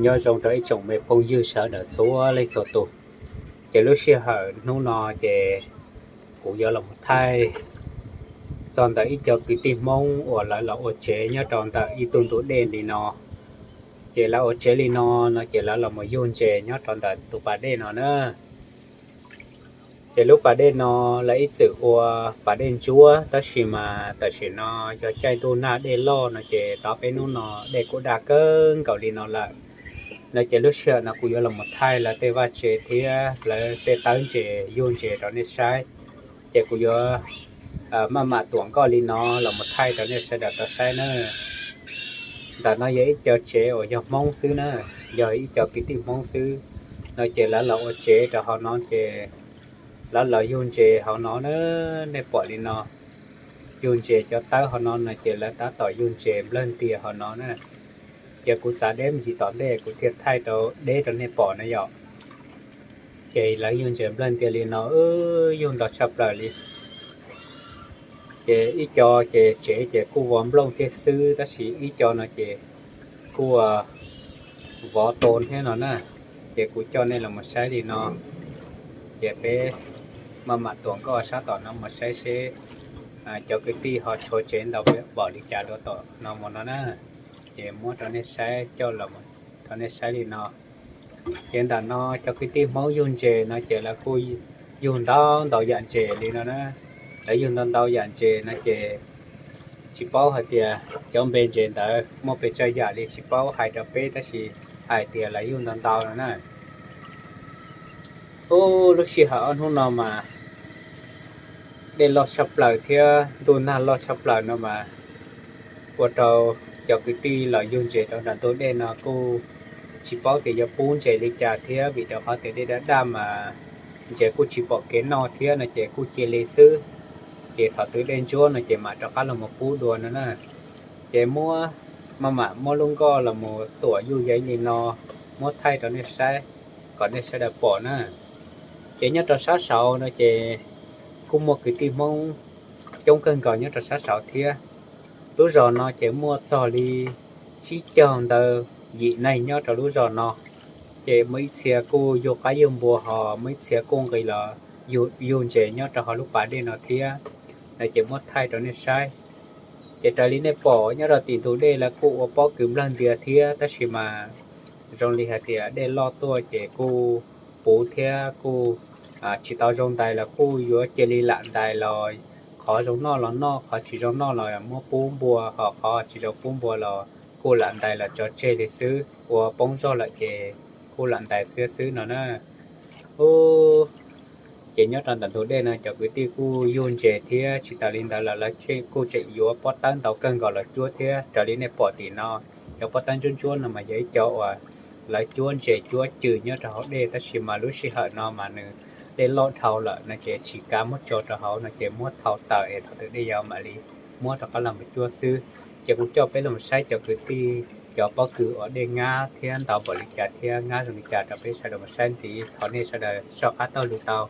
Nyob zoo rau ib tsoom me phooj ywg sawv daws txhua leej txhua tus. Ces lub sij hawm hnub no ces kuv yuav los mus thaij txog ntawm ib co kwv tij Hmoob uas lawv los ua tsev nyob rau ntawm ib tug ntug dej li no. Ces lawv ua tsev li no, no ces lawv los mus yug ntses nyob rau ntawm tus pas dej no na. Ces lub pas dej no lawv ib txwm ua pas dej ntsuab, tab sis mas tam sim no yog caij ntuj nag dej loj no ces tau peb hnub no dej kuj daj kawg nkaus li no lawm. No ces lub sij hawm no kuv yuav los mus thaij lawv tej vaj tsev thiab lawv tej tawb ntses yug ntses rau nej saib. Ces kuv yuav maj mam tuam nkoj li no los mus thaij rau nej sawv daws tau saib na. Ntawm no yog ib co tsev uas yog Hmoob xwb na, yog ib co kwv tij Hmoob xwb. No ces lawv los ua tsev rau hauv no ces lawv los yug ntses hauv no na, nej pom li no. Yug ntses cov tawb hauv no no ces lawv tab tom yug ntses nplawg ntias hauv no na. Ces kuv txav deb me ntsis tom ntej kuv thiaj thaij rau deb rau nej pom na yom. Ces lawv yug ntses nplawg ntias li no, yug ntau tshaj plaws li. Ces ib co ces tsev ces kuj vov nplooj thiab xwb, tab sis ib co no ces kuj vov to thiab no na. Ces kuv coj nej los mus saib li no. Ces peb maj mam tuam nkoj sab tom no mus saib seb cov kwv tij ho tshuav tsev ntau npaum li cas dua tom no mus no na. Ces muab rau nej saib, coj los rau nej saib li no. Ces ntawm no cov kwv tij Hmoob yug ntses no ces lawv kuj yug ntau ntau yam ntses li no na. Lawv yug ntau ntau yam ntses no ces tsis paub hais tias cov npe ntses ntawd muaj pes tsawg yam li tsis paub hais rau peb, tab sis hais tias lawv yug ntau ntau no na. Ub, lub sij hawm ob hnub no mas dej loj tshaj plaws thiab ntuj nag loj tshaj plaws no mas ua rau cov kwv tij los yug ntses rau nram ntug dej no kuj tsis paub tias yuav pub ntses li cas thiab, vim rau qhov tias dej daj daj mas ntses kuj tsis pom kev noj thiab no ces kuj cia li xwb. Ces thaum twg dej ntsuab no ces mam rov qab los mus pub dua no na. Ces muab, maj mam muab lub nkoj los mus tuam yuj yeev li no, muab thaij rau nej saib, kom nej sawv daws pom na. Ces nyob rau sab saud no ces kuj muaj kwv tij Hmoob coob kawg nkaus nyob rau sab saud thiab. Lub zos no ces muaj txog li tsib caug ntawd yim neeg nyob rau lub zos no. Ces muaj ib txhia kuj yug qaib yug npua, ho muaj ib txhia kuj nqis los yug ntses nyob rau hauv lub pas dej no thiab. No ces muab thaij rau nej saib. Ces raws li nej pom nyob rau tim ntug dej lawv kuj ua pob kws nplawg ntias thiab, tab sis mas zoo li hais tias dej loj tuaj ces kuj puv thiab kuj tsis tau zoo ntais los kuj yuav cia li lam ntais los, qhov zoo noj los noj, qhov tsis zoo noj los muab pub npua, ho qhov tsis zoo pub npua los kuj lam ntais los tso tseg li xwb, ua poob zog lawm ces kuj lam ntais xwb xwb no na. Ub, ces nyob rau ntawm ntug dej no cov kwv tij kuj yug ntses thiab, tsis tas li ntawd los lawv kuj tseem yuav pob tawb ntau kawg nkaus los cuab thiab. Raws li nej pom tim no, cov pob tawb ntsuab ntsuab no mas yog ib co uas lawv cuab ntses cuab cws nyob rau hauv dej, tab sis mas lub sij hawm no mas nws dej loj dhau lawm no ces tsis kav muab tso rau hauv no ces muab thau tawm es thaum twg dej yau mam li muab rov qab los mus cuab xwb. Ces kuv coj peb los saib cov kwv tij cov pob kws uas dej ngab thiab ntau npaum li cas thiab ngab zoo li cas rau peb sawv daws mus saib ntxiv. Thov nej sawv daws soj qab taug lw tau.